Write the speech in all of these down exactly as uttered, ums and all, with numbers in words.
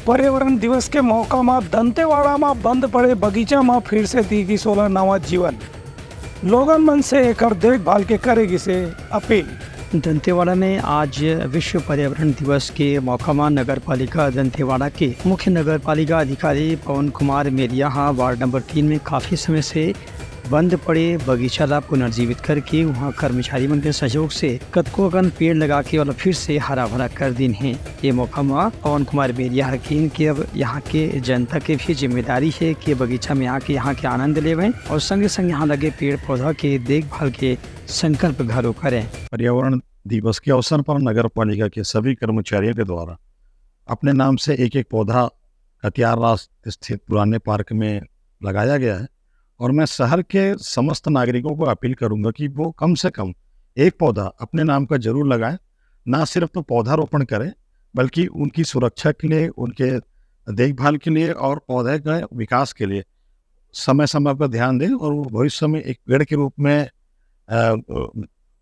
पर्यावरण दिवस के मौका म दंतेवाड़ा म बंद पड़े बगीचा म फिर से दी गिस ओला नवा जीवन। लोगन मन से एकर देखभाल के करे गिसे अपील। दंतेवाड़ा में आज विश्व पर्यावरण दिवस के मौका म नगर पालिका दंतेवाड़ा के मुख्य नगर पालिका अधिकारी पवन कुमार मेरिया ह वार्ड नंबर तीन में काफी समय से बंद पड़े बगीचा ला पुनर्जीवित करके उहाँ कर्मचारी मन के सहयोग से कतको अकन पेड़ लगा के ओला फिर से हरा भरा कर दिन हे। ये मौका म पवन कुमार मेरिया ह कहिन कि अब यहाँ के जनता के भी जिम्मेदारी हे कि बगीचा में आके यहाँ के आनंद लेवय और संगे संग यहाँ लगे पेड़ पौधा के देखभाल के संकल्प घलो करें। पर्यावरण दिवस के अवसर पर नगर पालिका के सभी कर्मचारियों के द्वारा अपने नाम से एक एक पौधा कटियार रास स्थित पुराने पार्क में लगाया गया है और मैं शहर के समस्त नागरिकों को अपील करूंगा कि वो कम से कम एक पौधा अपने नाम का जरूर लगाएं। ना सिर्फ तो पौधारोपण करें, बल्कि उनकी सुरक्षा के लिए, उनके देखभाल के लिए और पौधे के विकास के लिए समय समय पर ध्यान दें और वो भविष्य में एक पेड़ के रूप में अ,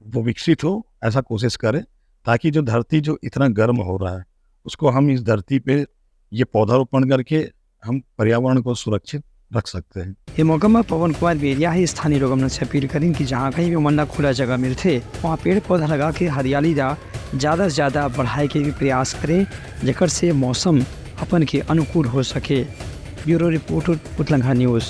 वो विकसित हो, ऐसा कोशिश करें, ताकि जो धरती जो इतना गर्म हो रहा है, उसको हम इस धरती पे ये पौधारोपण करके हम पर्यावरण को सुरक्षित रख सकते हैं। ये मौका में पवन कुमार बेरिया ही स्थानीय लोगों से अपील करें कि जहाँ कहीं भी मन ला खुला जगह मिलथे, वहाँ पेड़ पौधा लगा के हरियाली ला ज्यादा से ज्यादा बढ़ाए के भी प्रयास करें, जेकर से मौसम अपन के अनुकूल हो सके। Bureau report, Utlangha news.